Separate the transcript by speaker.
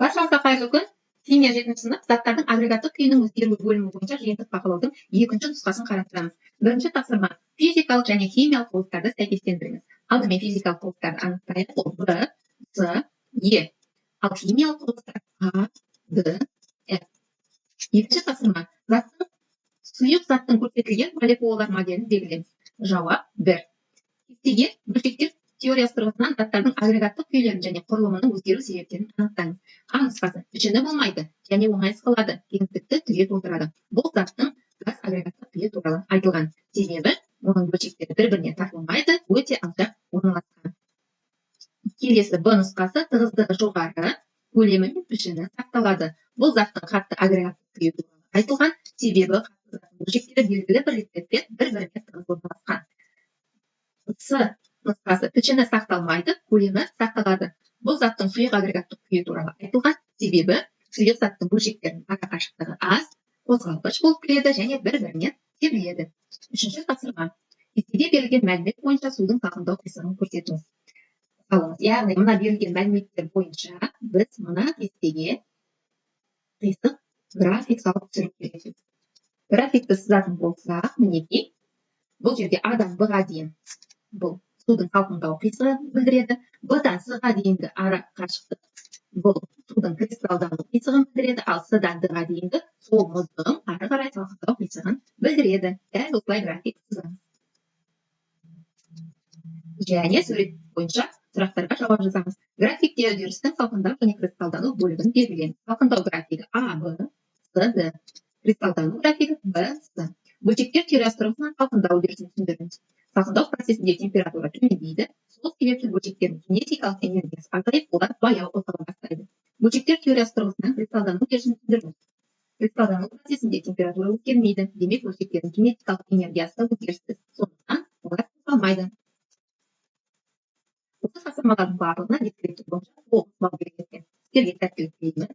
Speaker 1: Баршаңызға қайырлы күн. Химия 7 сынып заттардың агрегаттық күйінің өзгеруі бөлімі бойынша жиынтық бақылаудың екінші нұсқасын қарастырамыз. Бірінші тапсырма: физикалық және химиялық құбылыстарды сәйкестендіріңіз. Алдымен физикалық құбылыстарды анықтайық. Ол Б, С, Е. Ал химиялық құбылыстар А, Д, Ф. Екінші тапсырма: заттың сұйық заттың көрсетілген молекулалар моделін белгілеңіз. Жауап 1. Кестеге бөлшектер теориясы тұрғысынан заттардың агрегаттық күйлерін және құрылымының өзгеру себептерін анықтаңыз. А нұсқасы: пішіні болмайды және оңай сығылады, кеңістікті түгел толтырады. Бұл заттың газ агрегаттық күйі туралы айтылған. Себебі оның бөлшектері бір-біріне тартылмайды, өте алшақ орналасқан. Келесі Б нұсқасы: тығыздығы жоғары, көлемі мен пішіні сақталады. Бұл заттың қатты агрегаттық күйі туралы айтылған, себебі қатты заттың бөлшектері белгілі бір ретпен бір-біріне тығыз орналасқан. С нұсқасы: пішіні сақталмайды, көлемі сақталады. Бұл заттың сұйық агрегаттық күйі туралы айтылған, себебі сұйық заттың бөлшектерінің арақашықтығы аз, қозғалғыш болып келеді және бір-бірінен себіледі. Үшінші тапсырма: кестеде берілген мәлімет бойынша судың салқындау қисығын көрсетіңіз. Салыңыз. Яғни мына берілген мәліметтер бойынша біз мына кестеге қисық график салып түсіру керекпіз. Графикті сызатын болсақ, мінекей, бұл жерде А-дан Б-ға дейін бұл судың салқындау қисығы білдіреді. Б-дан С-ға дейінгі ара қашықтық бұл судың кристалдану қисығын білдіреді, ал С-дан Д-ға дейінгі сол мұздығын ары қарай салқындау қисығын білдіреді. Дәл осылай график сызамыз. Және сурет бойынша сұрақтарға жауап жазамыз. Графикте үдерістің салқындау және кристалдану бөлігін белгілеңіз. Салқындау графигі А, Б, С, Д. Кристалдану графигі Б, С. Бөлшектер теориясы тұрғысынан салқындау үдерісін түсіндіріңіз. Салқындау процесінде температура төмендейді, сол себепті бөлшектердің кинетикалық энергиясы азайып, олар баяу қозғала бастайды. Бөлшектер теориясы тұрғысынан кристалдану үдерісін түсіндіріңіз. Кристалдану процесінде температура өзгермейді, демек бөлшектердің кинетикалық энергиясы да өзгеріссіз, сондықтан олар қозғалмайды. Осы тапсырмалардың барлығына жеткілікті бойынша 9 балл берілген. Сіздерге сәттілік тілеймін.